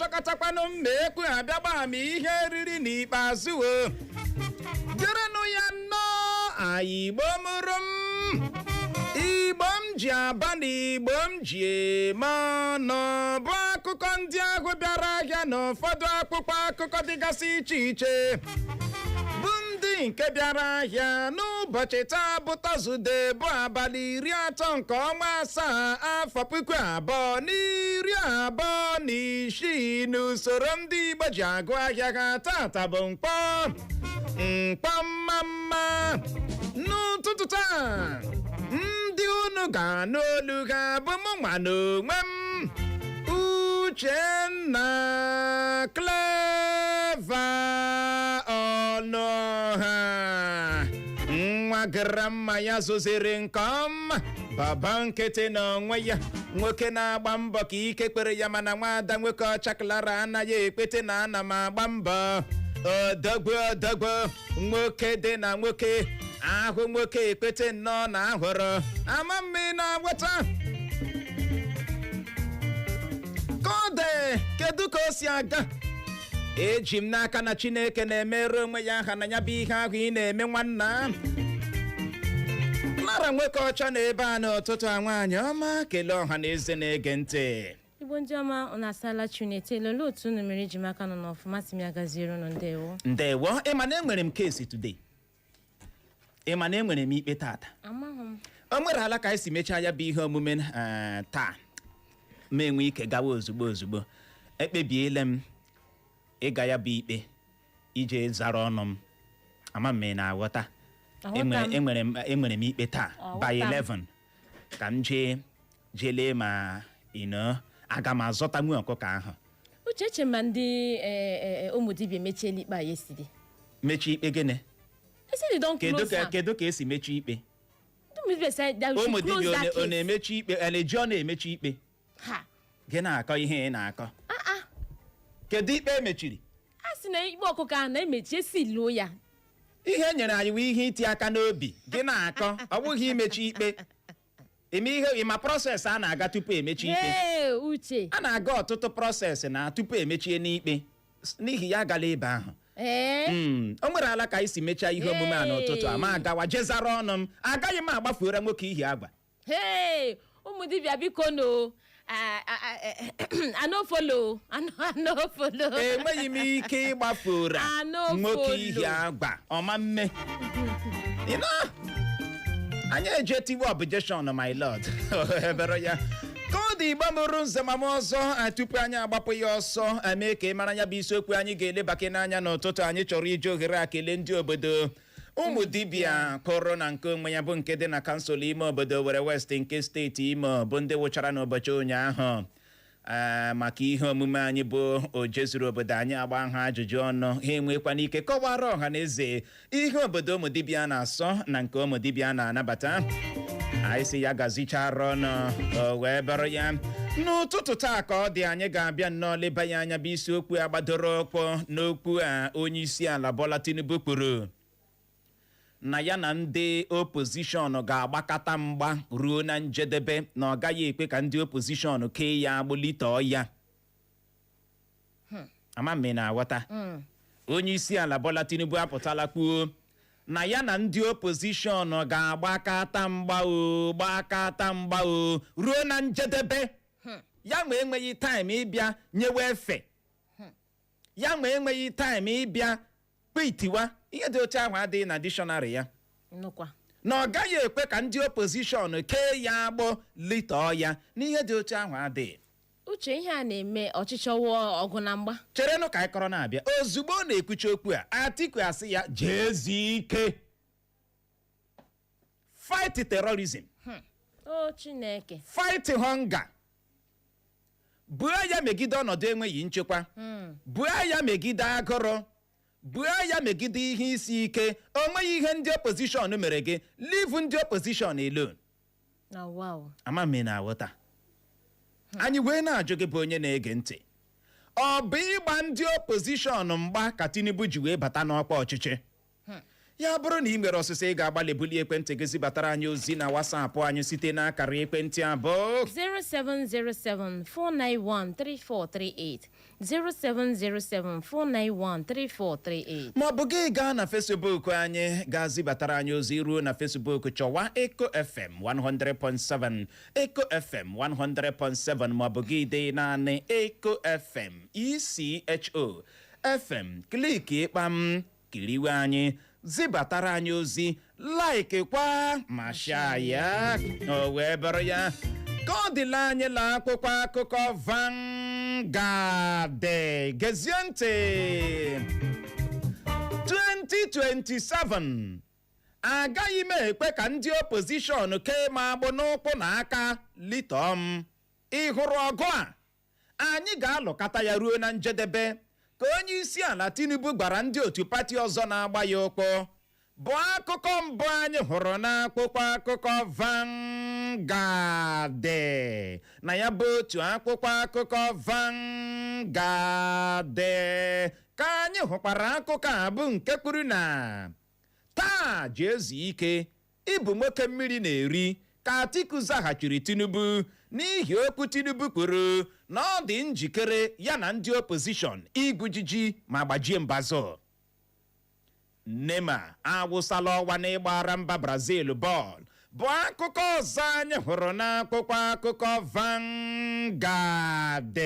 Akpọkọtakwanụ mma ekwu abịagba m ihe riri n'ikpeazụ o. Jerenụ ya nnọọ. Igbo mụrụ m, Igbo m ji aba na Igbo m ji eme ọnụ, bụ akụkọ ndị ahụ bịara ahịa na ụfọdụ akwụkwọ akụkọ dịgasị iche iche, bụ ndị nke bịara ahịa n'ụbọchị taa, bụ Tọzdee, bụ abalị 30 nke ọnwa 7, afọ 2026, n'usoro ndị Igbo ji agụ ahịa ha. Tata bụ mkpọ mkpọ mma mma. N'ụtụtụ taa, ndị unu ga-anụ olu ha bụ mụ nwa n'onwe m, Uchenna Clever Ọnụọha, nwa grandma ya zụziri nke ọma, baba nkịtị n'onwe ya, nwoke na-agba mbọ ka ike kpere ya, mana nwaada nwoke ọcha Clara anaghị ekpete na ana m agba mbọ. Odogbo, odogbo nwoke dị na nwoke ahụ, nwoke ekpete nnọọ na ahụrụ ama mma na-agwata ka ọ dị. Kedu ka o si aga? Eji m n'aka na Chineke na-emere onwe ya aha na ya bụ ihe ahụ ị na-eme. Nwanna Clara nwoke ọcha na ebe a n'ụtụtụ a, nwaanyị ọma, kelee ọha na eze na-ege ntị. Igbo ndị ọma, unu asala Chineke. Olee otu unu mere? Iji maka nọ n'ọfụma, si m ya gaziere unu. Ndewo. Ndewo. Ịma na enwere m case today? Ịma na enwere m ikpe tata? Amaghị m. O nwere ala ka anyị si mechaa ya bụ ihe omume taa, ma enwe ike gawa ozugbo ozugbo. Ekpebiela m ịga ya bụ ikpe ije zara ọnụ m. Ama m ị na-aghọta. Aghọta m. Enwere m ikpe taa by Aghọta m. 11 ka m jee lee ma ino aga m azọtanwu ọkụkọ ahụ. Uche, eche ma ndị ụmụ dibịa emechiela ikpe a yesterday. Mechie ikpe gịnị? They don Kedu close ka am. Kedu ka esi mechie ikpe? Ndị ụmụ dibịa say they should Ụmụ close dibịa that ọ case. na-emechi ikpe? A na-eji ọ na-emechi ikpe? Ha. Gị na-akọ ihe ị na-akọ. Ah ah. Kedu ikpe emechiri? A sị na ikpe ọkụkọ ahụ na-emechi, esi luo ya. Ihe e nyere anyị bụ ihe iti aka n'obi. Gị na-akọ, ọ bụghị imechi ikpe. Eme ihe ịma process a na-aga tupu emechi ikpe. Ee, Uche. A na-aga ọtụtụ process na tupu emechie n'ikpe. N'ihi ya, agala ebe ahụ. Ee. O nwere ala ka anyị si mechaa ihe omume a n'ụtụtụ a, ma agawa jezara ọnụ m. Agaghị m agbafuora nwoke ihi agba. Hey, ụmụ dibịa, biko no. I no follow. I no follow. Enweghị m ike ịgbafuora Anọ nwoke follow. ihi agba ọma mme. You know, anyị eje tiwe objection, my lord. Ebere ya ka ọ dị. Igbo mụrụ nze ma m ọzọ, tupu anyị agbapụ ya ọsọ, mee ka ị mara ya bụ isiokwu anyị ga-elebake n'anya n'ụtụtụ. Anyị chọrọ iji ohere a kelee ndị obodo ụmụ dibịa kụrụ na nke onwe ya, bụ nke dị na kansụl ime obodo Owerri West nke steeti Imo, bụ ndị wụchara n'ụbọchị ụnyaahụ maka ihe omume anyị bụ oje zuru obodo. Anyị agba ha ajụjụ ọnụ, ha enwekwana ike kọwara ọha na eze ihe obodo ụmụ dibịa na-asọ na nke ụmụ dibịa na-anabata. Anyị si ya gazichara ọnụ, o wee bụrụ ya. N'ụtụtụ taa ka ọ dị, anyị ga-abịa nnọọ leba ya anya, bụ isiokwu a gbadoro ụkwụ n'okwu a onye isi ala Bola Tinubu kwuru na ya na ndị opposition ga-agbakọta mgba ruo na njedebe, na ọ gaghị ekwe ka ndị opposition kee ya agbụlitọọ ya. Ama m ị na-aghọta. Onye isi ala Bola Tinubu apụtala kwuo na ya na ndị opposition ga-agbakọta mgba o, gbakọta mgba o ruo na njedebe. Ya ma enweghị time ịbịa nyewe efe, ya ma enweghị time ịbịa kpitiwa ihe dị otu ahụ adịghị na dictionary ya. Nnukwa. Na ọ gaghị ekwe ka ndị opposition kee ya agbụ litọọ ya, n'ihe dị otu ahụ adịghị. Uche, ihe a na-eme ọchịchọ wụọ ọgụ na mgba. Cherenụ ka anyị kọrọ na-abịa. Ozugbo ọ na-ekwuchi okwu a, Atiku asị ya jee zuo ike, fight terrorism, O Chineke. fight hunger, buo ya megide ọnọdụ enweghị nchekwa, buo ya megide agụrụ, buo ya megide ihe isi ike. O nweghị ihe ndị opposition mere gị. Leave ndị opposition alone. Na wow. Ama m ị na-aghọta. Anyị wee na-ajụ gị bụ onye na-ege ntị, ọ bụ ịgba ndị opposition mgba ka Tinubu ji wee bata n'ọkwa ọchịchị? Ya bụrụ na ị nwere ọsịsa, ị ga-agbalị bulie ekwentị gị zibatara anyị ozi na WhatsApp anyị site n'akara ekwentị abụọ: 0707 491 3438, 0707 491 3438. Ma ọ bụ gị gaa na Facebook anyị, gaa zibatara anyị ozi. Ruo na Facebook, chọwa Eco FM 100.7, Eco FM 100.7, ma ọ bụ gị dee naanị Eco FM, ECHO FM, click ịkpam, kiriwe anyị, zibatara anyị ozi, like kwa ma share ya. O wee bụrụ ya ka ọ dịla anyị la akwụkwọ akụkọ Vanguard. Gezie ntị: 2027, agaghị m ekwe ka ndị opposition kee m agbụ n'ụkwụ na aka litọm. Ị hụrụ ọgụ a, anyị ga-alụkata ya ruo na njedebe, ka onye isi ala Tinubu gwara ndị otu pati ọzọ na-agba ya ụkwụ, bụ akụkọ mbụ anyị hụrụ n'akwụkwọ akụkọ Vanguard. Na ya bụ otu akwụkwọ akụkọ Vanguard ka anyị hụkwara akụkọ a, bụ nke kwuru na taa ji ezu ike ịbụ nwoke mmiri na-eri, ka Atiku zaghachiri Tinubu n'ihi okwu Tinubu kwuru na ọ dị njikere ya na ndị opposition igwujiji ma gbajie mbazụ. Neymar awụsala ọwa n'ịgbara mba Brazil bọọlụ, bụ akụkọ ọzọ anyị hụrụ n'akwụkwọ akụkọ Vanguard.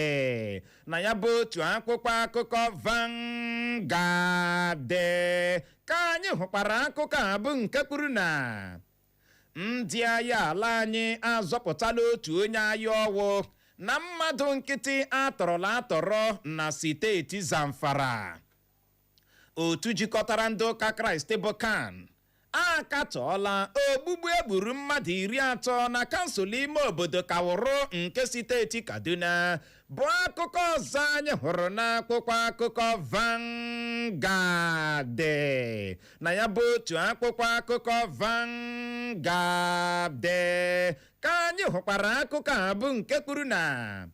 Na ya bụ otu akwụkwọ akụkọ Vanguard ka anyị hụkwara akụkọ a, bụ nke kwuru na ndị agha ala anyị azọpụtala otu onye agha ọwụ na mmadụ nkịtị atọrọla atọrọ na steeti Zamfara. Otu jikọtara ndị ụka Kraịst bụ CAN akatọọla ogbugbu egburu mmadụ 30 na kansụl ime obodo Kawuru nke steeti Kaduna, bụ akụkọ ọzọ anyị hụrụ n'akwụkwọ akụkọ Vanguard. Na ya bụ otu akwụkwọ akụkọ Vanguard ka anyị hụkwara akụkọ a, bụ nke kwuru na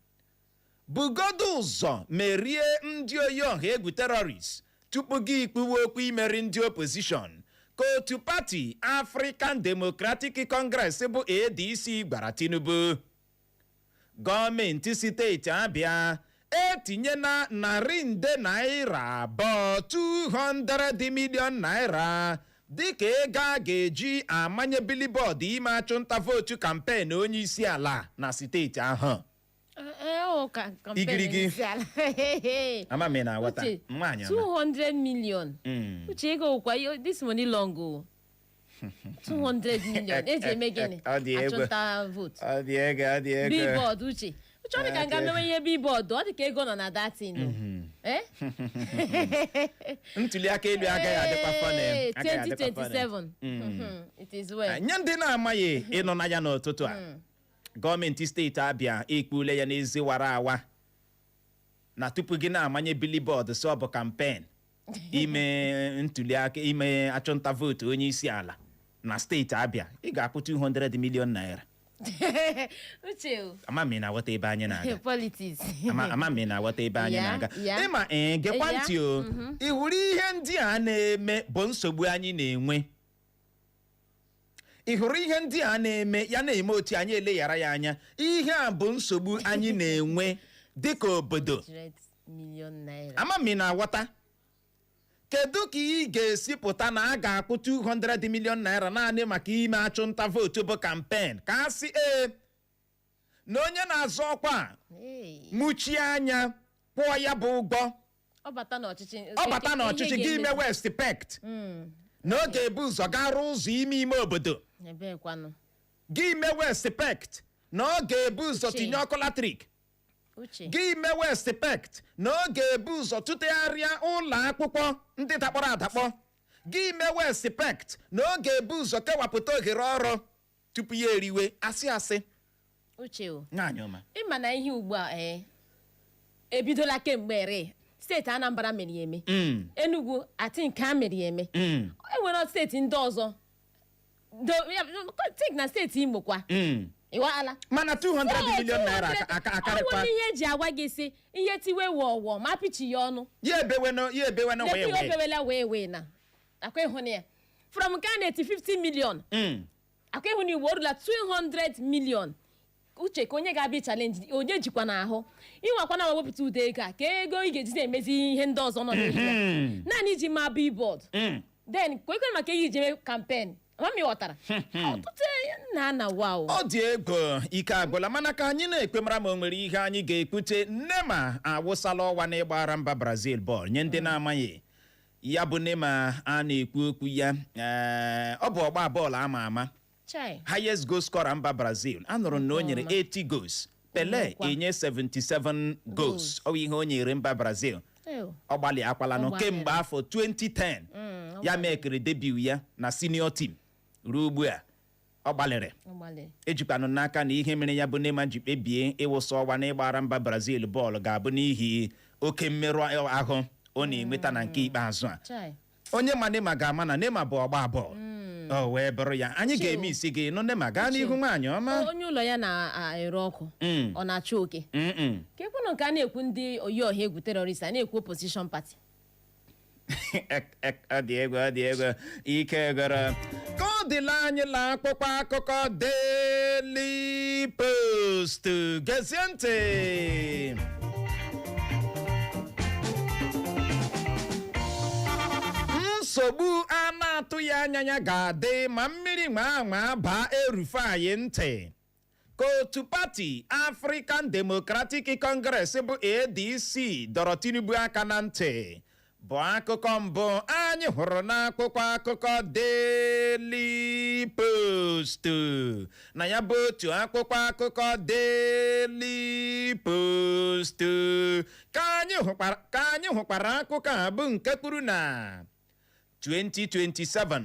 bugodo ụzọ merie ndị oyi ọha egwu terrorist tupu gị kpuwe okwu imeri ndị opposition, ka otu pati African Democratic Congress bụ ADC gwara Tinubu. Gọọmenti steeti Abịa etinyela narị nde naira 2, 200 million naira, dịka ego a ga-eji amanye billboard ime achụnta vootu campaign onye isi ala na steeti ahụ. Ee, ọ ka campaign Igirigi. isi ala. Ama m ị na-aghọta. Uche, nwaanyị ọma. 200 million. Uche, ego kwa this money long o. 200 million eji eme gịnị? Ọ dị egwu. Achụnta vote. Ọ dị ego, ọ dị ego. Billboard, Uche. Uche, ọ dị ka nga mewe ihe billboard, ọ dị ka ego nọ na datin o. Eh? Ntuli aka elu agaghị adịkwa funny. Ee, Agaghị adịkwa funny. 2027. It is well. Nye ndị na-amaghị ịnụ na ya n'ụtụtụ a, gọọmenti steeti Abịa ekpule ya n'ezi wara awa na tupu gị na-amanye billboard si ọ bụ campaign ime ntuli aka, ime achụnta vootu onye isi ala na steeti Abịa, ị ga-akwụ 200 million naira. Uche o. Ama m ị na-aghọta ebe anyị na-aga. Politics. Ama m ị na-aghọta ebe anyị na-aga. Ya. Ịma ee, gekwa Ya, ntị o. Ị hụrụ ihe ndị a na-eme bụ nsogbu anyị na-enwe. Ị hụrụ ihe ndị a na-eme, ya na-eme otu anyị eleghara ya anya. Ihe a bụ nsogbu anyị na-enwe dịka obodo. 100 million naira. Ama m ị na-aghọta. Kedu ka ị ga-esi pụta na a ga-akwụ 200 million naira naanị maka ime achụnta vootu bụ campaign, ka a sị ee na onye na-azọ ọkwa a Hey. muchie anya kwụọ ya bụ ụgwọ? Ọ bata n'ọchịchị. Ọ bata n'ọchịchị, ihe gị ga-eme- mewe expect na ọ ga-ebu ụzọ gaa rụọ ụzọ ime ime obodo? Ebekwanụ. Gị mewe expect na ọ ga-ebu ụzọ Uche. tinye ọkụ latrik? Uche. Gị mewe expect na ọ ga-ebu ụzọ tụtegharịa ụlọ akwụkwọ ndị dakpọrọ adakpọ? Gị mewe expect na ọ ga-ebu ụzọ kewapụta ohere ọrụ tupu ya eriwe? Asị asị. Uche o. Nwaanyị ọma. Ịma na ihe ugbu a ebidola kemgbe ere steeti Anambra mere ya eme. Enugu ati nke a mere ya eme. E nwere steeti ndị ọzọ. Think na steeti Imo kwa. Ịwaala. Mana 200 million naira aka Ọ akarịkwa. bụ ihe eji agwa gị sị ihe tiwe wọwọ ma apịchi ya ọnụ. Ya ebewenụ, ya ebewenụ. Lekwa Wee ihe wee obewela wee wee na akwa ịhụ na ya. From nke a na-eti 50 million, akwa ịhụ na igbo orula 200 million. Uche, ka onye ga-abịa challenge, onye jikwa n'ahụ ịnwakwa na wepụta ụdị ego a, ka ego ị ga-eji na-emezi ihe ndị ọzọ nọ n'ihu ya, naanị iji maa billboard, then ka ekwere maka ihe iji eme campaign. Mami, ghọtara ọtụtụ nna na wow. Ọ dị ego, ike agwụla, mana ka anyị na-ekpe mara ma o nwere ihe anyị ga-ekwute. Neymar awụsala ọwa n'ịgbara mba Brazil bọọlụ. Nye ndị na-amaghị ya bụ Neymar a na-ekwu okwu ya, ọ bụ ọgba bọọlụ ama ama, Chai. highest goal scorer mba Brazil. Anụrụ na o nyere 80 goals, Pele Ọmụkwa. enye 77 goals. Ọ bụ ihe o nyere mba Brazil. Ew. Ọ gbalị akwalanụ Ọ gbalịrị. kemgbe afọ 2010 Ọ ya mekiri debut ya na senior team ruo ugbu a, ọ gbalịrị. Ọ gbalịrị. Ejikwanụ n'aka na ihe mere ya bụ Neymar ji kpebie ịwụsa ọwa n'ịgbara mba Brazil bọọlụ ga-abụ n'ihi oke mmerụ ahụ ọ na-enweta na nke ikpeazụ a. Chai. Onye ma Neymar ga-ama na Neymar bụ ọgba bọọlụ. O wee bụrụ ya, anyị ga-eme isi gị nụ Neymar gaa n'ihu, nwaanyị ọma. Onye ụlọ ya na-ere ọkụ, ọ na-achụ oke. Ka ekwunu nke a na-ekwu, ndị oyi ọha egwu terrorist, a na-ekwu opposition party. Ọ dị egwu, ọ dị egwu, ike gọrọ. Ka ọ dịla anyị la akpụkpọ akụkọ Daily Post. Gezie ntị. Nsogbu a na-atụghị anya ya ga-adị ma mmiri nwa nwa baa El-Rufai ntị, ka otu pati African Democratic Congress bụ ADC dọrọ Tinubu aka na ntị, bụ akụkọ mbụ anyị hụrụ n'akwụkwọ akụkọ Daily Post. Na ya bụ otu akwụkwọ akụkọ Daily Post ka anyị hụkwara akụkọ a bụ nke kwuru na 2027,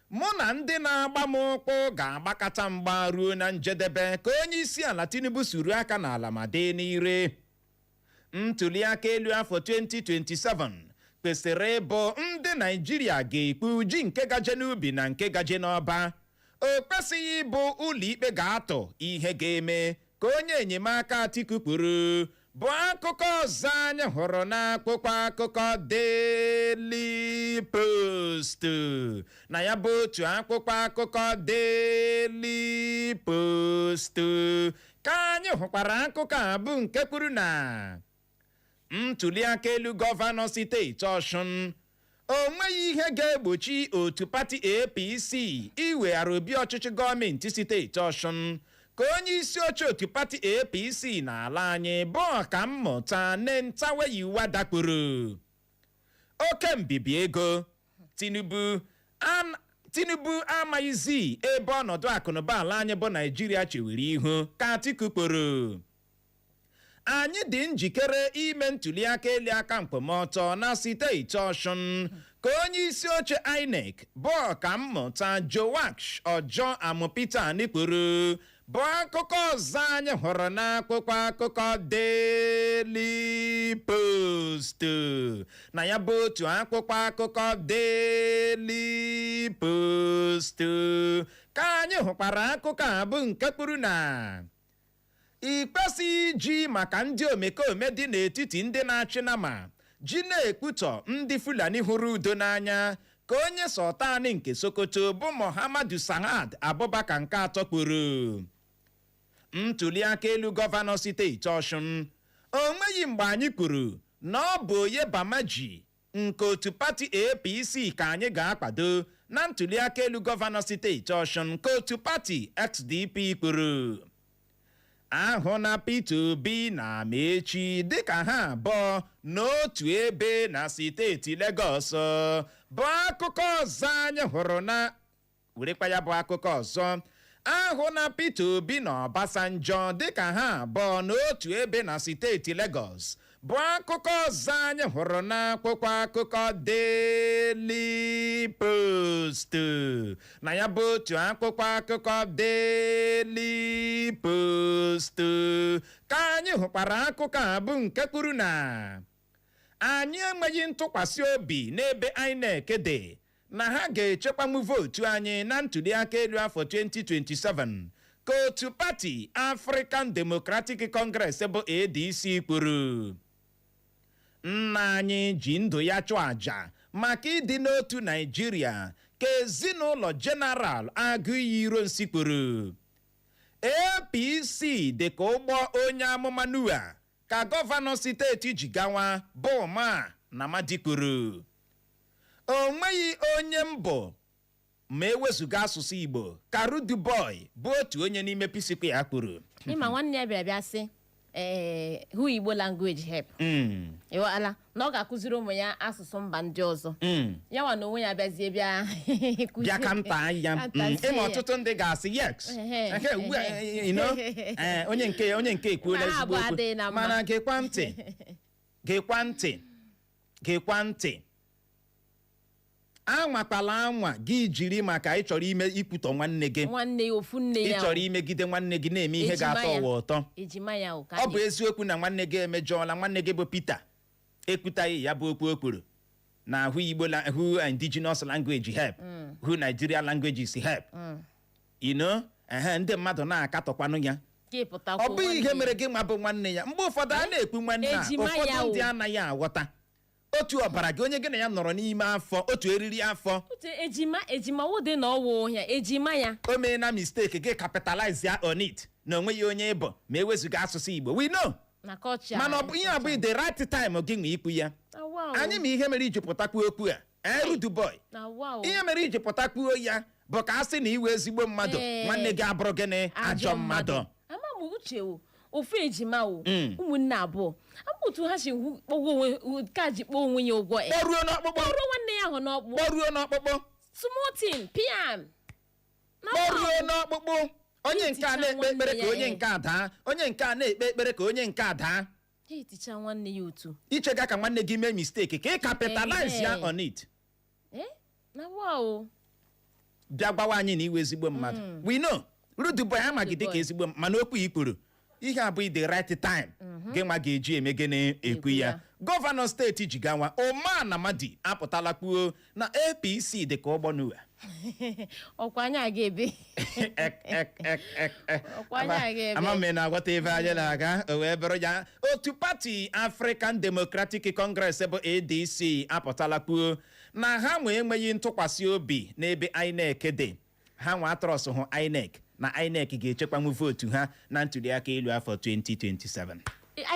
mụ na ndị na-agba m ụkwụ ga-agbakọta mgba ruo na njedebe, ka onye isi ala Tinubu suru aka n'ala ma dee n'ire. Ntụliaka elu afọ 2027 kwesịrị ịbụ ndị Naijiria ga-ekpu ji nke gaje n'ubi na nke gaje n'ọba, o kwesịghị ịbụ ụlọikpe ga-atụ ihe ga-eme, ka onye enyemaka Atiku kwuru, bụ akụkọ ọzọ anyị hụrụ n'akwụkwọ akụkọ Daily Post. Na ya bụ otu akwụkwọ akụkọ Daily Post ka anyị hụkwara akụkọ a bụ nke kwuru na ntụliaka elu gọvanọ steeti Ọshụn, o nweghị ihe ga-egbochi otu pati APC iweghara obi ọchịchị gọọmenti steeti Ọshụn, ka onye isi oche otu pati APC n'ala anyị bụ Ọkammụta Nentawe dakpuru. Oke mbibi ego Tinubu, Tinubu amaghịzi ebe ọnọdụ akụnụba ala anyị bụ Naijiria chewere ihu, ka Atiku kporo. Anyị dị njikere ime ntụliaka elu aka mkpọmọtọ na steeti Ọshụn, ka onye isi oche INEC bụ Ọkammụta Joash Ọjọ Amụpitan kwuru, bụ akụkọ ọzọ anyị hụrụ n'akwụkwọ akụkọ Daily Post. Na ya bụ otu akwụkwọ akụkọ Daily Post ka anyị hụkwara akụkọ a bụ nke kwuru na ị kwesịghị iji maka ndị omekome dị n'etiti ndị na-achị nama ji na-ekwutọ ndị Fulani hụrụ udo n'anya, ka onye Sultan nke Sokoto bụ Muhammadu Sa'ad Abubakar nke atọ kwuru. Ntụliaka elu gọvanọ steeti Ọshụn, o nweghị mgbe anyị kwuru na ọ bụ Oyebamaji nke otu pati APC ka anyị ga-akwado na ntụliaka elu gọvanọ steeti Ọshụn, nke otu pati SDP kwuru. Ahụ na Peter Obi na Amaechi dịka ha abụọ n'otu ebe na steeti Legọs, bụ akụkọ ọzọ anyị hụrụ na werekwa ya bụ akụkọ ọzọ. Ahụ na Peter Obi na Obasanjo dịka ha abụọ n'otu ebe na steeti Legọs, bụ akụkọ ọzọ anyị hụrụ n'akwụkwọ akụkọ Daily Post. Na ya bụ otu akwụkwọ akụkọ Daily Post ka anyị hụkwara akụkọ a bụ nke kwuru na anyị enweghị ntụkwasị obi n'ebe INEC dị na ha ga-echekwanwu vootu anyị na ntụliaka elu afọ 2027, ka otu pati African Democratic Congress bụ ADC kwuru. Nna anyị ji ndụ ya chụọ àjà maka ịdị n'otu Naijiria, ka Ka ezinụlọ General Agụiyi Ironsi kwuru, APC dị ka ụgbọ onye amụma Noa, ka gọvanọ steeti Jigawa bụ Umar Namadi kwuru. O nweghị onye mbụ ma ewezụga asụsụ Igbo, ka Rude Boy bụ otu onye n'ime P-Square ya kwuru. Ịma nwanne ya bịara bịa sị, ee, who Igbo language help. Ịghọtala na ọ ga-akụziri ụmụ ya asụsụ mba ndị ọzọ. Ya nwa na onwe ya bịazie bịa bịa ka nta ya. Kantazie Ịma ya. Ọtụtụ ndị ga-asị yes. Ehe, ugbu a, onye nke ekwuola Ma ha ezigbo abụọ adịghị na okwu. mma. Mana gekwa ntị, gekwa ntị, gekwa ntị. Anwakwala anwa gị jiri maka ị chọrọ ime ikwutọ nwanne gị. Nwanne ya, ofu nne Ị ya. chọrọ imegide nwanne gị, na-eme ihe Ejima ga-atọ ya. ụwa ụtọ. Ejima ya o ka Ọ bụ eziokwu na nwanne gị emejọọla. Nwanne gị bụ Peter ekwutaghị ya bụ okwu o kwuru na who Igbo who indigenous language help, who Nigeria languages help, ehe, ndị mmadụ na-akatọkwanụ ya. Ka ị pụta Ọ kwuo bụghị nwanne ihe ya. mere gị nwa bụ nwanne ya. Mgbe ụfọdụ a na-ekwu nwanne a, Ejima ya ụfọdụ o. ndị anaghị aghọta otu ọbara gị, onye gị na ya nọrọ n'ime afọ, otu eriri afọ. Uche, ejima, ejima wụdị na ọwụ ya, ejima ya. O mee na mistake, gị capitalize ya on it na onweghị onye ịbụ ma ewezụga asụsụ Igbo, we know. Na kọlcha. Mana ọ bụ ihe abụghị the right time gị nwe ikwu ya. Na wow. Anyị ma ihe mere iji pụtakwuo okwu a, Rude Boy. Na wow. Ihe mere iji pụtakwuo ya bụ ka a sị na iwe ezigbo mmadụ, nwanne gị abụrụ gịnị? Ajọ mmadụ. Ama m, Uche, o ofu ejima o, ụmụnne abụọ ama otu ha si kpọgwo onwe ka ji kpọọ onwe ya ụgwọ e. Kpọruo n'ọkpụkpụ. Kpọruo nwanne ya ahụ n'ọkpụ. Kpọruo n'ọkpụkpụ. Small thing piam na. Kpọruo n'ọkpụkpụ. Onye nke a Iticha na-ekpe ekpere nwanne ka ya, onye nke a daa, onye nke a na-ekpe ekpere ka onye nke a daa. Ya eticha nwanne ya otu. Ichega ka nwanne gị mee mistake ka ị capitalize ya on it. Eh, na wow. Bịa gbawa anyị na iwe ezigbo mmadụ. We know Rude Boy amaghị dịka Boy. ezigbo, mana okwu i kwuru ihe abụghị the right time gị nwa ga-eji eme gịnị? Ekwu Ekwu ya. ya. Gọvanọ steeti Jigawa, Umar Namadi, apụtala kwuo na APC dị ka ụgbọ Noa. Ọkwa anyị aga ebe. Ek, ek, ek, ek, ek. Ọkwa anyị aga ebe. Ama m ị na-aghọta ebe anyị na-aga. O wee bụrụ ya, otu pati African Democratic Congress bụ ADC apụtala kwuo na ha nwee enweghị ntụkwasị obi n'ebe INEC dị. Ha nwa a-trust hụ INEC na INEC ga-echekwanwu vootu ha na ntuliaka elu afọ 2027.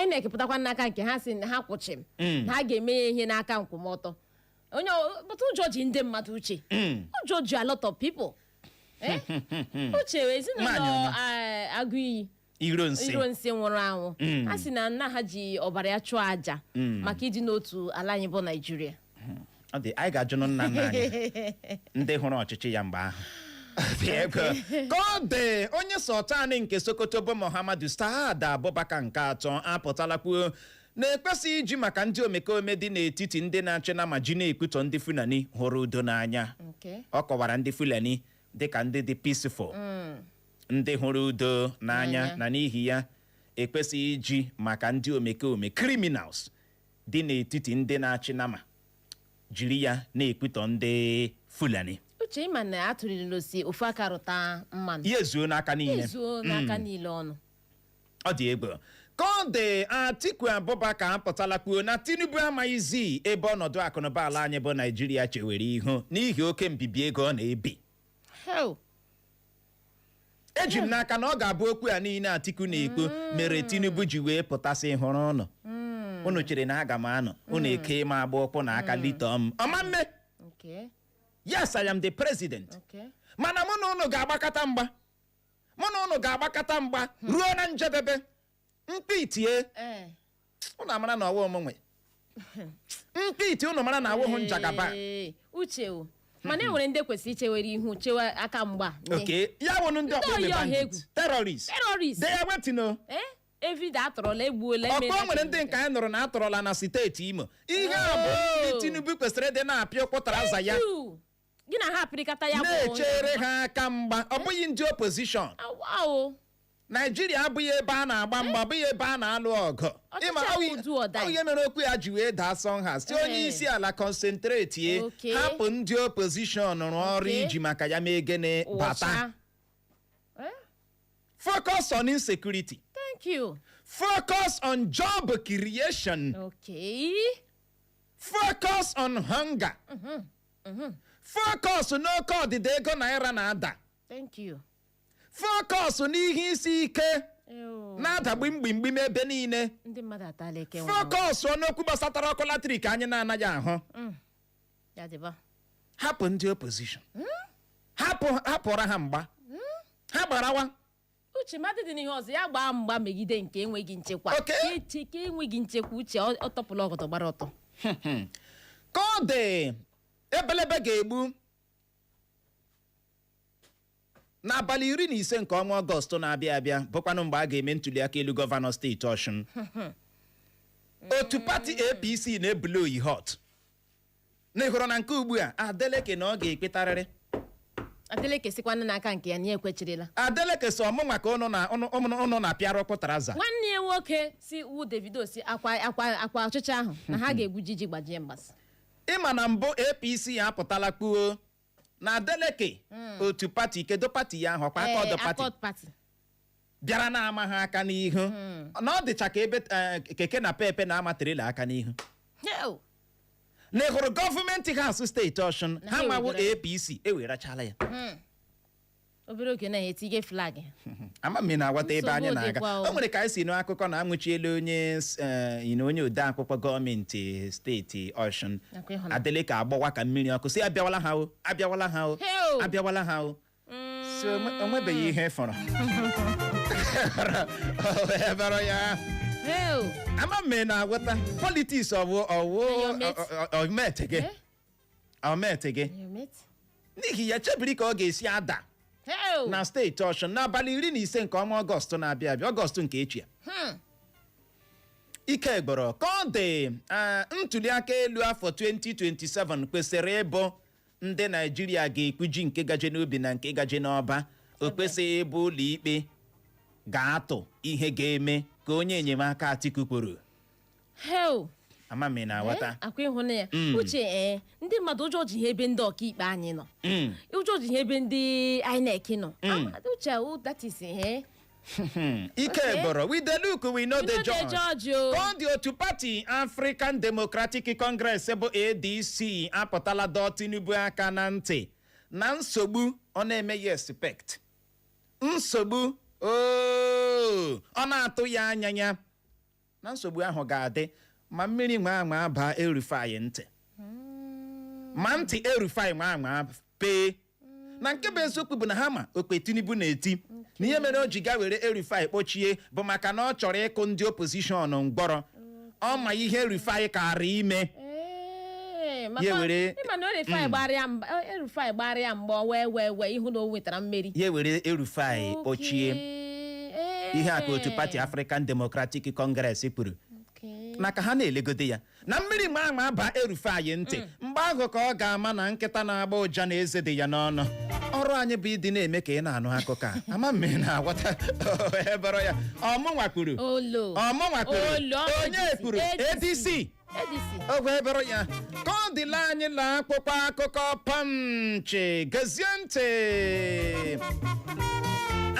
INEC pụtakwa n'aka nke ha, si na ha kwụchim, na ha ga-eme ya ihe n'aka nkwụmọtọ. Onye pụta, ụjọ ji ndị mmadụ, Uche. Ụjọ ji a lot of people. Eh? Uche, ezinụlọ Nwaanyị ọma. Agụiyi Iro nsị. Iro nsị nwụrụ anwụ, a sị na nna ha ji ọbara ya chụọ àjà maka ịdị n'otu ala anyị bụ Naijiria. Ọ dị anyị ga-ajụnụ nna nna anyị ndị hụrụ ọchịchị ya mgbe ahụ. Dị ego. Ka ọ dị, onye sultan nke Sokoto bụ Muhammadu Saad Abubakar nke atọ apụtala kwuo na ekwesịghị iji maka ndị omekome dị n'etiti ndị na-achị na ma ji na-ekwutọ ndị Fulani hụrụ udo n'anya. Ọ kọwara ndị Fulani dịka ndị dị peaceful, ndị hụrụ udo n'anya, N'anya. na n'ihi ya ekwesịghị iji maka ndị omekome, criminals dị n'etiti ndị na-achị nama, jiri ya na-ekwutọ ndị Fulani. Uche, ịma na atụrịrị n'osi ofu aka rụta mmanụ. Ya ezuo n'aka niile. Ezuo n'aka niile ọnụ. Ọ dị egwu. Ka ọ dị, Atiku Abubakar apụtala kwuo na Tinubu amaghịzi ebe ọnọdụ akụnụba ala anyị bụ Naijiria chewere ihu n'ihi oke mbibi ego ọ na-ebi. Hell. Eji m n'aka na ọ ga-abụ okwu a niile Atiku na-ekwu mere Tinubu ji wee pụtasị, hụrụ ụnụ, unu chere na aga m anọ unu eke ma agba ụkwụ na aka litọ m ọma mme. Yes, I am the president, mana mụ na unu ga-agbakọta mgba, mụ na unu ga-agbakọta mgba ruo na njedebe mkpi itie. Unu amara na ọwa omunwe mkpi iti, unu mara na awụhụ njagaba. Ee, Uche o, mana e nwere ndị kwesịrị ichewere ihu chewe aka mgba nye. Oke ya wụnụ ndị ọkpọ oyi ọha bandit, egwu. Terrorist. Terrorist. They are waiting o. Eh, everyday atọrọla, egbuola, Ọkpọ emeela. nwere ndị nke anyị nụrụ na atọrọla na steeti Imo. Ihe a bụ ndị Tinubu kwesịrị ịdị na-apịa ụkwụ aza ya. Thank you. Gị na ha apịrịkata ya bụ Na-echere ha aka mgba, ọ bụghị ndị opposition. Awa o. Naijiria abụghị ebe a na-agba mgba, ọ bụghị ebe a na-alụ ọgụ. Ọchịchị Ịma, akwụ do or die. ọ ihe mere okwu ya ji wee daa sọnha si onye isi ala concentrate, hapụ ndị opposition rụọ ọrụ iji maka ya mee gịnị bata. Ụcha. Eh? Focus on insecurity. Thank you. Focus on job creation. Focus on hunger. Focus n'oke ọdịda ego naira na-ada. Thank you. Focus n'ihe isi ike Ew. na-ada gbimgbimgbim ebe niile. Ndị mmadụ atala eke nwa. Focus n'okwu gbasatara ọkụ latrik anyị na-anaghị ahụ. Ya dịba. Hapụ ndị opposition, hapụ, hapụra ha mgba ha gbarawa. Uche, mmadụ dị n'ihe ọzọ ya gbaa mgba megide nke enweghị nchekwa. Ka enweghị nchekwa, Uche, ọ tọpụla ọgọdọ gbara ọtọ. Ka ọ dị, ebelebe ga-egbu n'abalị 15 nke ọnwa Ọgọst na-abịa abịa, bụkwanụ mgbe a ga-eme ntuli aka elu gọvanọ steeti Ọshụn. Otu pati APC na-ebuli oyi hot na ịhụrụ na nke ugbu a, Adeleke na ọ ga-ekpetarịrị. Adeleke sikwana n'aka nke ya na ya ekwechirila. Adeleke so ọmụnwa ka ụnụ na ụnụ na-apịara ụkwụ taraza. Nwanne ya nwoke si wu Davido si akwa akwa akwa ọchịchị ahụ na ha ga-egwu ji gbajie mgbasa. Ịma na mbụ APC apụtala kpuo na Adeleke, otu pati, kedu pati ya ahụ ọkwa? Accord Party. Accord Party. Bịara na-ama ha aka n'ihu na ọ dịcha ka ebe keke na pepe na-ama trailer aka n'ihu. Hell! Na ị hụrụ Government House steeti Ọshụn, Na ha ha mawo ewegara. APC ewerachala ya. Obere oge na-etinye flag. Ama m ị na-aghọta ebe anyị Nsogbu na-aga. dịkwa o. O nwere ka anyị si nụ akụkọ na anwụchiela onye onye ode akwụkwọ gọọmenti steeti Ọshụn. Nakwa ịhụnanya. Adeleke agbọwa ka mmiri ọkụ, si abịawala ha o, abịawala ha o. Heo! Abịawala ha o. Si o nwebeghị ihe fọrọ. O wee bụrụ ya. Heo! Ama m ị na-aghọta politics, ọwụ ọwụ. Your mate. Ọmete gị. Eh? Ọmete gị. Your mate? N'ihi ya, chebiri ka ọ ga-esi ada Heo! na steeti Ọshụn n'abalị 15 nke ọnwa Ọgọst na-abịa abịa, Ọgọst nke echi a. Ike gbọrọ ka ọ dị. Ntuli aka elu afọ 2027 kwesịrị ịbụ ndị Naijiria ga-ekpuji nke gaje n'ubi na nke gaje n'ọba. O kwesịghị ịbụ ụlọ ikpe ga-atụ ihe ga-eme, ka onye enyemaka Atiku kwuru. Heo! Ama m ị na-aghọta. Eh, akwa ịhụnanya ya. Uche, ee, ndị mmadụ, ụjọ ji ha ebe ndị ọkaikpe anyị nọ. Ụjọ ji ha ebe ndị INEC nọ. Uche, oh, that is eh. Ike gbọrọ. We dey look, we no We dey no dey judge. judge o. Ka ọ dị, otu pati African Democratic Congress bụ ADC apụtala dọọ Tinubu aka na ntị na nsogbu ọ na-emeghị expect, nsogbu ooo ọ na-atụ ya anya ya na nsogbu ahụ ga-adị ma mmiri nwa anwa baa El-Rufai ntị, ma ntị El-Rufai nwa anwa pee. Na nke bụ eziokwu bụ na ha ma okpe Tinubu na-eti na ihe mere o ji ga were El-Rufai kpochie bụ maka na ọ chọrọ ịkụ ndị opposition mgbọrọ. Ọ ma ihe El-Rufai kara ime. Ee, maka Ya were- ịma na El-Rufai gbara ya mgba, El-Rufai gbara ya mgba wee ịhụ na o nwetara mmeri. Ya were El-Rufai kpochie. Okay. Ihe a ka otu pati African Democratic Congress kwuru na ka ha na-elegode ya na mmiri ma ama ba El-Rufai ntị, mgbe ahụ ka ọ ga-ama na nkịta na-agba ụja na eze dị ya n'ọnụ. Ọrụ anyị bụ ịdị na-eme ka ị na-anụ akụkọ a. Ama m ị na-aghọta. Ebere ya, ọmụnwa kwuru. Olo. Ọmụnwa kwuru. Olo, ọ Onye ADC. kwuru? ADC. ADC. Ogwe ebere ya ka ọ dịla. Anyị la akwụkwọ akụkọ Punch. Gezie ntị,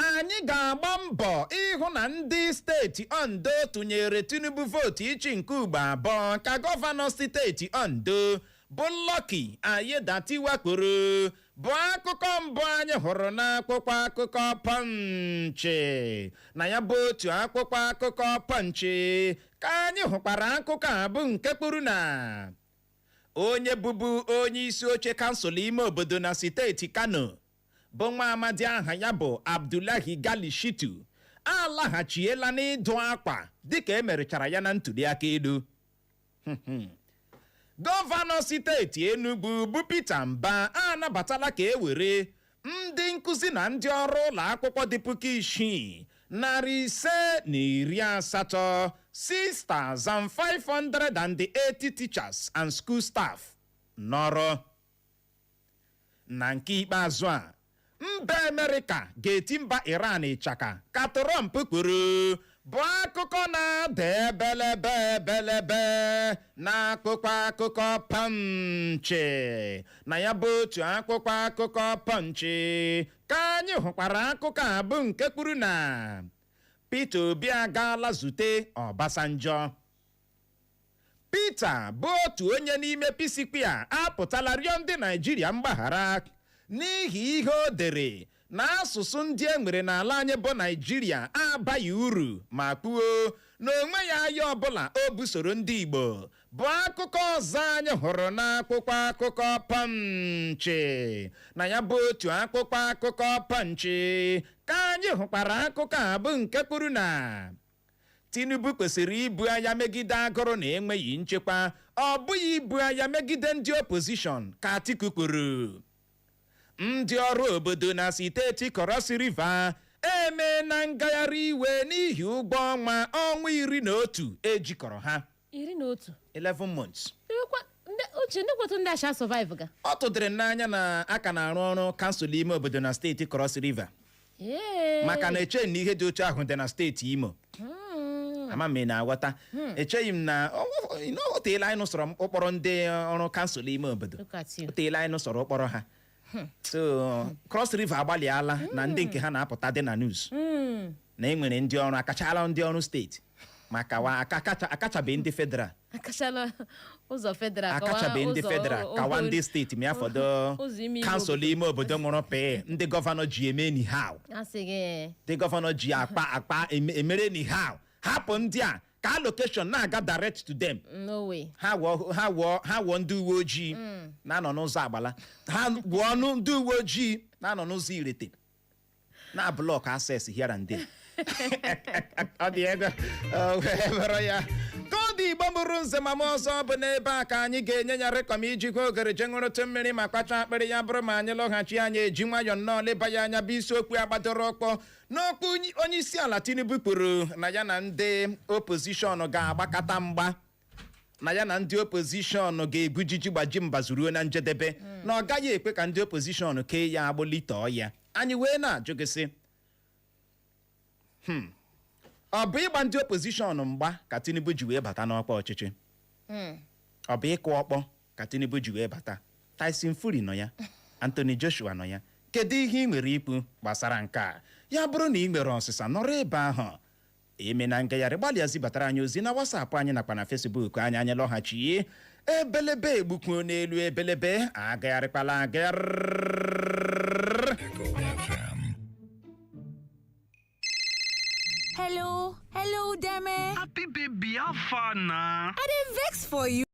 anyị ga-agba mbọ ịhụ na ndị steeti Ondo tụnyere Tinubu vootu ichi nke ugbo abụọ, ka gọvanọ steeti Ondo bụ Lucky Aiyedatiwa kwuru, bụ akụkọ mbụ anyị hụrụ n'akwụkwọ akụkọ Punch. Na ya bụ otu akwụkwọ akụkọ Punch ka anyị hụkwara akụkọ a bụ nke kwuru na onye bụbu onye isi oche kansụl ime obodo na steeti Kano, bụ nwa amadi aha ya bụ Abdullahi Gali Shitu, alaghachiela n'ịdụ akwa dịka emerechara ya na ntụliaka elu. Gọvanọ steeti Enugu bụ Peter Mba anabatala ka e were ndị nkụzi na ndị ọrụ ụlọ akwụkwọ dị 6580, 6580 teachers and school staff n'ọrụ. Na nke ikpeazụ a, mba Amerịka ga-eti mba Iran ịchaka, ka Trump kwuru, bụ akụkọ na-ada ebelebe ebelebe na akụkọ akụkọ Punch. Na ya bụ otu akwụkwọ akụkọ Punch ka anyị hụkwara akụkọ a bụ nke kwuru na Peter Obi agaala zute Obasanjo. Peter Peter bụ otu onye n'ime P-Square apụtala rịọ ndị Naijiria mgbaghara n'ihi ihe o dere na asụsụ ndị e nwere n'ala anyị bụ Naijiria abaghị uru, ma kwuo na onwe ya aya ọbụla o busoro ndị Igbo, bụ akụkọ ọzọ anyị hụrụ n'akwụkwọ akụkọ Punch. Na ya bụ otu akwụkwọ akụkọ Punch ka anyị hụkwara akụkọ a bụ nke kwuru na Tinubu kwesịrị ibu agha megide agụrụ na enweghị nchekwa, ọ bụghị ibu agha megide ndị opposition, ka Atiku kwuru. Ndị ọrụ obodo na steeti Cross River eme na ngagharị iwe n'ihi ụgwọ ọnwa ọnwa 11 ejikọrọ ha. 11. 11 months. Uche, ndị kwetu ndị asha survive ga. Ọ tụdịrị n'anya na a ka na-arụ ọrụ council ime obodo na steeti Cross River, maka na echeghị m na ihe dị otu ahụ dị na steeti Imo. Ama m ị na-aghọta. Echeghị m na o teela anyị nụsọrọ ụkpọrọ ndị ọrụ council ime obodo. Look at you. O teela anyị nụsọrọ ụkpọrọ ha. So Cross River agbalịala na ndị nke ha na-apụta dị na news na e nwere ndị ọrụ akachala ndị ọrụ steeti, maka wa akachabeghị ndị federal. Akachala ụzọ federal kawa. Akachabeghị ndị ụzọ federal, kawa ndị steeti ma ya fọdụ ụzọ ime ime council ime obodo nwụrụ pee ndị governor ji eme anyhow. Asị gị. Ndị governor ji akpa akpa emere anyhow. Hapụ ndị a ka allocation na-aga direct to them. No way. Ha wụọ ndị uwe ojii na-anọ n'ụzọ Agbala, ha wụọ ndị uwe ojii na-anọ n'ụzọ Irete na block access here and there. Ọ dị ego o wee bụrụ ya ka ọ dị. Igbo mụrụ nze ma m ọzọ, bụ n'ebe a ka anyị ga-enye ya rịkọm ijikwa ogere je ṅụrụtụ mmiri ma kpacha akpịrị. Ya bụrụ ma anyị lọghachi, anyị eji nwayọọ nnọọ leba ya anya, bụ isiokwu agbadoro ọkpọ n'okwu onye isi ala Tinubu kwuru na ya na ndị opposition ga-agbakọta mgba, na ya na ndị opposition ga-ebujiji gbaji mbazu ruo na njedebe, na ọ gaghị ekwe ka ndị opposition kee ya agbụ litọọ ya. Anyị wee na-ajụ gị sị, ọ bụ ịgba ndị opposition mgba ka Tinubu ji wee bata n'ọkwa ọchịchị? Ọ bụ ịkụ ọkpọ ka Tinubu ji wee bata? Tyson Fury nọ ya, Anthony Joshua nọ ya. Kedu ihe ị nwere ikwu gbasara nke a? Ya bụrụ na ị nwere ọsịsa, nọrọ ebe ahụ eme na ngagharị, gbalịa zibatara anyị ozi na WhatsApp anyị nakwa na Facebook anyị. Anyị lọghachie, ebelebe egbukwuo n'elu ebelebe agagharịkwala agagharị. FM. Hello, hello, Deme. Happy baby, how far na? I dey vex for you.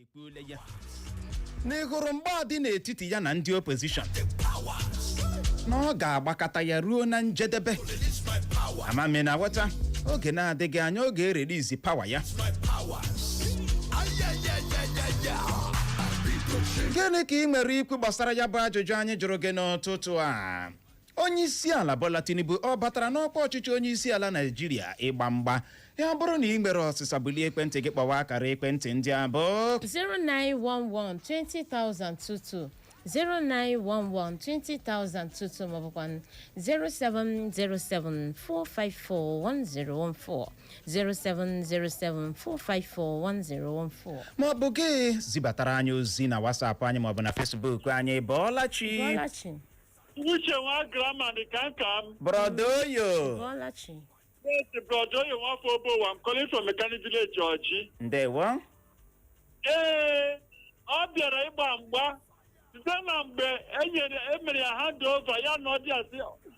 Ekwuole ya na ị hụrụ mgba dị n'etiti ya na ndị opposition, na ọ ga-agbakọta ya ruo na njedebe. Amami na ghọta, oge na-adịghị anya ọ ga-erelizi power ya. Gịnị ka ị nwere ikwu gbasara ya bụ ajụjụ anyị jụrụ gị n'ụtụtụ a? Onye isi ala Bola Tinubu ọ batara n'ọkwa ọchịchị onye isi ala Naijiria ịgba mgba? Ya bụrụ na ị nwere ọsịsa, bulie ekwentị gị kpọwa akara ekwentị ndị a bụ 0911 20022, 0911 20022, maọbụkwa 0707 454 1014, 0707 454 1014. Ma ọ bụ gị zibatara anyị ozi na WhatsApp anyị maọbụ na Facebook anyị. Bọọlachi. Bọọlachi. Uche nwa grama dị ka nka m. Brother Oyo. Bọọlachi. Yes, brother Oyo nwafọ Obowa. I'm calling from Mechanic Village, Ọjị. Ndewo. Ee, ọ bịara ịgba mgba site na mgbe e nyere emere ya hand over ya na ọdị asị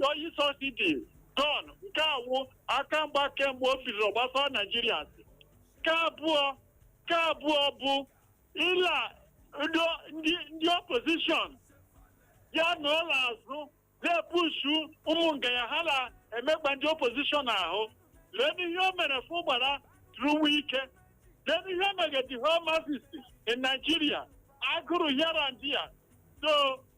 oyi subsidy gone. Nke awụ aka mgba kemgbe o bidoro gbasara Naijiria. Nke abụọ bụ ịla ndị opposition ya na ụlọ azụ na-epushu ụmụ nga ya, ha na-emekpa ndị opposition ahụ. Lee n'ihe o mere fụ gbara ruwe ike, lee n'ihe o mere the whole masses in Nigeria, agụrụ here and there. So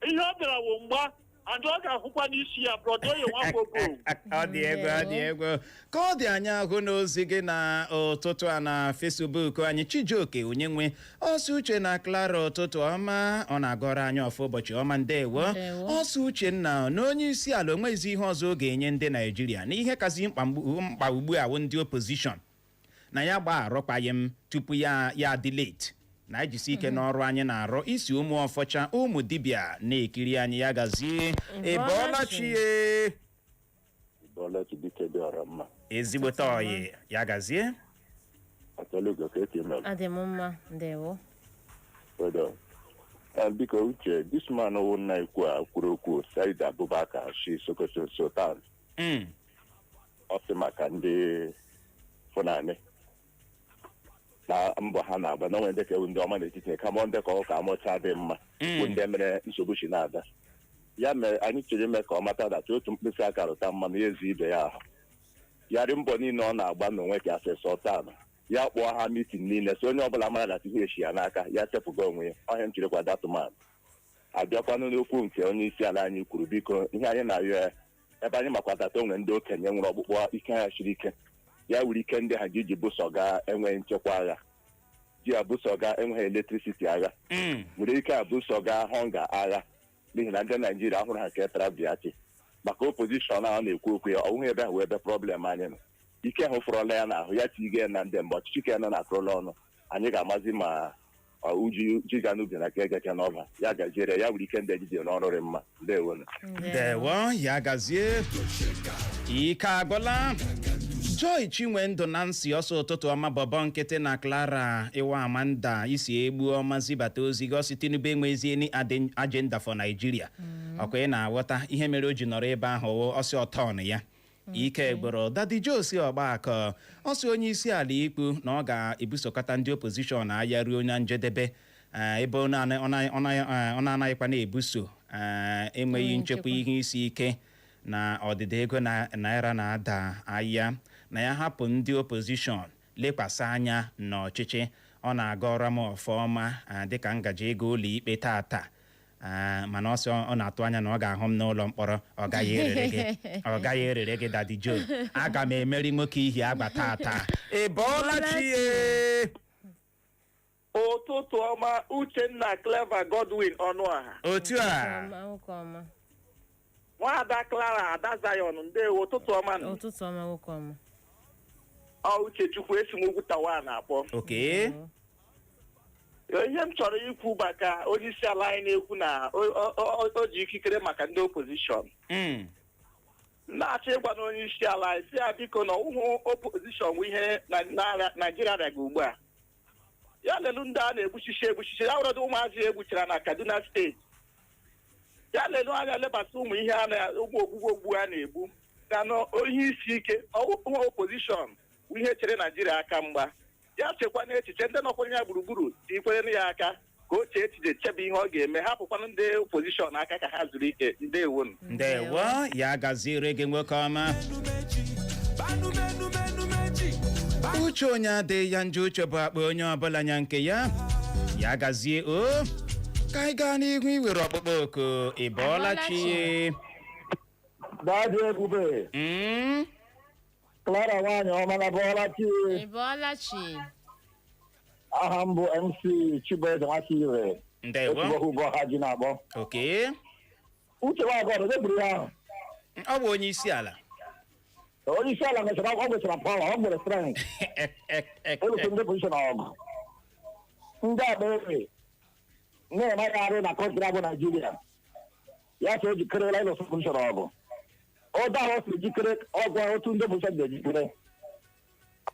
ihe ọ bịara wụ mgba, and ọ ga-ahụkwa n'isi ya. Brother Oyo nwafọ Obowo. Ọ dị egwu, ọ dị egwu. Ka ọ dị anyị ahụ n'ozi gị na ụtụtụ a na Facebook anyị. Chijioke Onyenwe ọsọ, Uche na Clara, ụtụtụ ọma. Ọ na-agọrọ anyị ọfụ ụbọchị ọma. Ndewo. Ndewo. Ọsọ Uchenna na onye isi ala onwezi ihe ọzọ ọ ga-enye ndị Naijiria na ihe kazi mkpa ugbu a wụ ndị opposition na ya gbaa arụkwaghị m tupu ya adị late, na ejisi ike n'ọrụ anyị na-arụ. Isi ụmụ ọfọcha ụmụ dibịa na-ekiri anyị, ya gazie. Ị bọọla chi ye. Bọọla Chibike dị ọra mma. Ezigbote ọyị, ya gazie. Atọlugo ka eke mere. Adị m mma, ndewo. Well done. Biko Uche, this man wụ nna ikwu a kwuru okwu Said Abubakar shi Sokoto Sultan. Ọ sị maka ndị Fulani na mbọ ha na-agba na onwe ndị ka ewu ndị ọma n'etiti, kama ndị ka ọ ka amụcha dị mma bụ ndị mere nsogbu si na-ada. Ya mere anyị chọrọ ime ka ọ mata that otu mkpịsị aka rụta mmanụ, ya ezu ibe ya ahụ. Yarị mbọ niile ọ na-agba n'onwe ka asị sultan ya kpọọ ha meeting niile, so onye ọbụla mara that ihe eshi ya n'aka, ya sepụga onwe ya. Ọhịa m chịrịkwa that man. Abịakwanụ n'okwu nke onye isi ala anyị kwuru, biko, ihe anyị na-arịọ ya, ebe anyị makwa that onwe ndị okenye nwere ọkpụkpọ ike ha siri ike, ya wuru ike ndị ha ji iji buso gaa enweghị nchekwa agha, ji abuso gaa enweghị electricity agha, nwere ike abuso gaa hunger agha, n'ihi na ndị Naijiria ahụrụ ha ka tara biachi maka opposition ahụ na-ekwu okwu ya. Ọwụghị ebe ahụ ebe problem anyị nọ. Ike ahụ fọrọla ya n'ahụ ya tiige ya na ndị mgbe ọchịchị ka ya nọ na-akụrụla ọnụ, anyị ga-amazi ma ọ uji ji ga n'ubi na ka egeke n'ọba. Ya gaziere ya, wuru ike ndị ejije n'ọrụ dị mma. Ndewonu. Ndewo, ya gazie. Ike agwụla. Joy Chinwendụ na nsị ọsọ, ụtụtụ ọma, bọbọ nkịtị na Clara Iwa Amanda isi egbu ọma zibata ozi gị. Ọsị Tinubu enweghịzi any agenda for Nigeria. Ọkwa ị na-aghọta ihe mere o ji nọrọ ebe ahụ wụ ọsị ọtọn ya. Ike gboro Daddy Joe ọgbakọ ọsị onye isi ala ikpu na ọ ga-ebusokọta ndị opposition agha ruo na njedebe, ebe ọ na-anaghịkwa na-ebuso enweghị nchekwa, ihe isi ike na ọdịda ego na naira na-ada ahịa, na ya hapụ ndị opposition lekwasị anya n'ọchịchị. Ọ na-aga ọrụ m ọfọma dịka ngaji ego ụlọ ikpe tata. Mana ọ sị ọ na-atụ anya na ọ ga-ahụ m n'ụlọ mkpọrọ. Ọ gaghị erere gị, ọ gaghị erere gị. Daddy Joe, aga m emeri nwoke ihi agba tata. Ị bọọla chi ye. Ụtụtụ ọma, Uchenna, Clever, Godwin Ọnụaha. Otu a. Ọma, nwoke ọma. Nwaada Clara, Ada Zion, ndewo, ụtụtụ ọma nụ. Ụtụtụ ọma, nwoke ọma. Ọ Uchechukwu esi m ugwu tawa na-akpọ. Oke. Ihe m chọrọ ikwu maka onye isi ala anyị na-ekwu na o ji ikikere maka ndị opposition, na-achọ ịgwa na onye isi ala anyị si ya biko na ọwụhụ opposition bụ ihe Naijiria rịaga ugbu a. Ya lelu ndị a na-egbuchichi egbuchichi, ya were ụmụazị egbuchara na Kaduna Steeti, ya lelu anya lebata ụmụ ihe a na ụmụ ogbugbu ogbu a na-egbu na ihe isi ike. Ọwụhụ opposition bụ ihe chere Naijiria aka mgba. Ya chekwa n'echiche, ndị nọkwanye ya gburugburu tikwere ya aka ka o chee echiche, chebe ihe ọ ga-eme, hapụkwanụ ndị opposition aka ka ha zuru ike. Ndewonu. Ndewo, ya gaziere gị, nwoke ọma. Uche onye adịghị ya njọ, uche bụ akpa onye ọbụla nya nke ya. Ya gazie o, ka anyị gaa n'ihu iwere ọkpụkpọ oku. Ị bọọla chi? Daddy Ebube, Clara nwaanyị ọma na bọọla chi. Ị bọọla chi. Aha m bụ MC Chibueze Nwachire. Ndewo. Otu ụbọ ha ji na-akpọ. Oke. Uche Nwagọdụ deburu ya ahụ. Ọ bụ onye isi ala. Onye isi ala nwechara, ọ nwechara power, ọ nwere strength. Oluso ndị opposition ọgụ. Ndị akpa ebe na-emaghị arụ na country abụ Naijiria. Ya ka o jikerela ịlụso opposition ọgụ. Otu ahụ o si jikere ọgụ ahụ, otu ndị opposition ga-ejikere.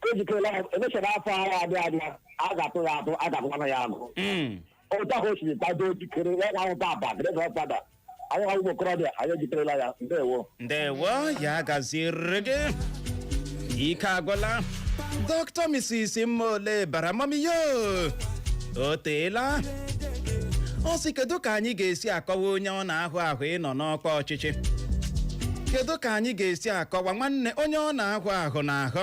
O jikerela emechara afọ ahụ abịa abịa, a ga-atụ ya atụ, a ga-agụkwana ya agụ. Otu ahụ o siri kwado jikere ya ahụ papa great grandfather anyị nwa ụmụ okorobịa anyị ejikerela ya. Ndewo. Ndewo, ya gaziere gị. Ike agwụla. Dr. Mrs. Mmole bara mami yo, o teela. Ọ sị, kedu ka anyị ga-esi akọwa onye ọ na-ahụ ahụ ịnọ n'ọkwa ọchịchị? Kedu ka anyị ga-esi akọwa nwanne onye ọ na-ahụ ahụ n'ahụ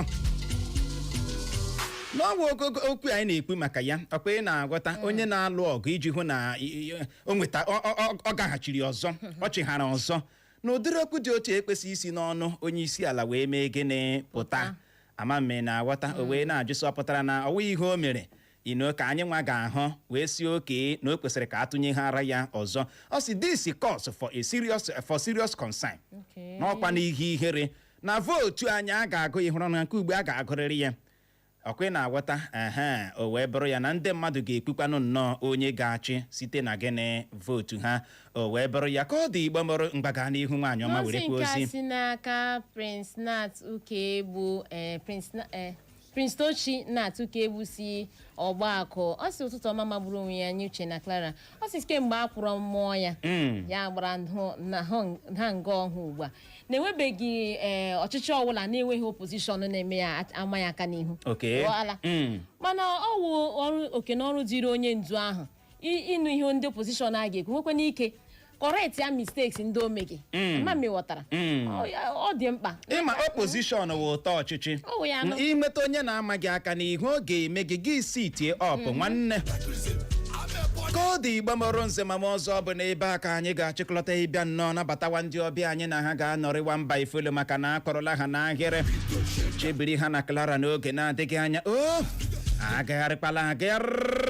n'ọnwa ogogo okwu anyị na-ekwu maka ya? Ọkwa ị na-agwọta onye na-alụ ọgụ iji hụ na o nweta ọ gaghachiri ọzọ, ọ chịghara ọzọ, na ụdịrị okwu dị otu ekwesị isi n'ọnụ onye isi ala wee mee gịnị pụta. Ama mme na-aghọta. O wee na-ajụsị, ọ pụtara na ọwụ ihe o mere ino ka anyị nwa ga-ahụ wee si oke na o kwesịrị ka atụnyeghara ya ọzọ? Ọ sị this cause for serious concern. N'ọkwa n'ihe ihere na vootu anyị a ga-agụ, ịhụrụ na nke ugbo a ga-agụrịrị ya. Ọkwa ị na-aghọta? Ehe, o wee bụrụ ya na ndị mmadụ ga-ekpukwanụ nnọọ onye ga-achị site na gịnị? Vootu ha. O wee bụrụ ya ka ọ dị. Igbo mụrụ mgbaga n'ihu, nwaanyị ọma, were N'ozi kwuo nke a ozi. si n'aka Prince Nat Ukegbu, Prince Tochi Nat Ukegbu si Ọgbakọ. Ọ sị, ụtụtụ ọma magburu onwe ya nye Uche na Clara. Ọ sị kemgbe a kwụrụ mmụọ ya, ya gbara na ha nga ọhụụ ugbu a na-enwebeghị ọchịchị ọbụla na-enweghị opposition na-eme ya ama ya aka n'ihu. Ghọọla. Mana ọ wụ ọrụ oke na ọrụ dịrị onye ndu ahụ ịnụ ihe ndị opposition a ga-ekwu, nwekwana ike correct ya mistakes ndị o mege. Ma m ghọtara. Ọ dị mkpa. Ịma opposition wụ ụtọ ọchịchị. Ọ wụ ya nụ. Imeta onye na-ama gị aka n'ihu, ọ ga-eme gị gị si tie ọpụ nwanne. Ka ọ dị, Igbo mụrụ nze ma m ọzọ, bụ n'ebe a ka anyị ga-achịkọlọta ịbịa nnọọ nabatawa ndị ọbịa anyị na ha ga-anọrịwa mba ifelu, maka na akọrọla ha n'ahịrị chebiri ha na Clara n'oge na-adịghị anya. O agagharịkwala agagharị.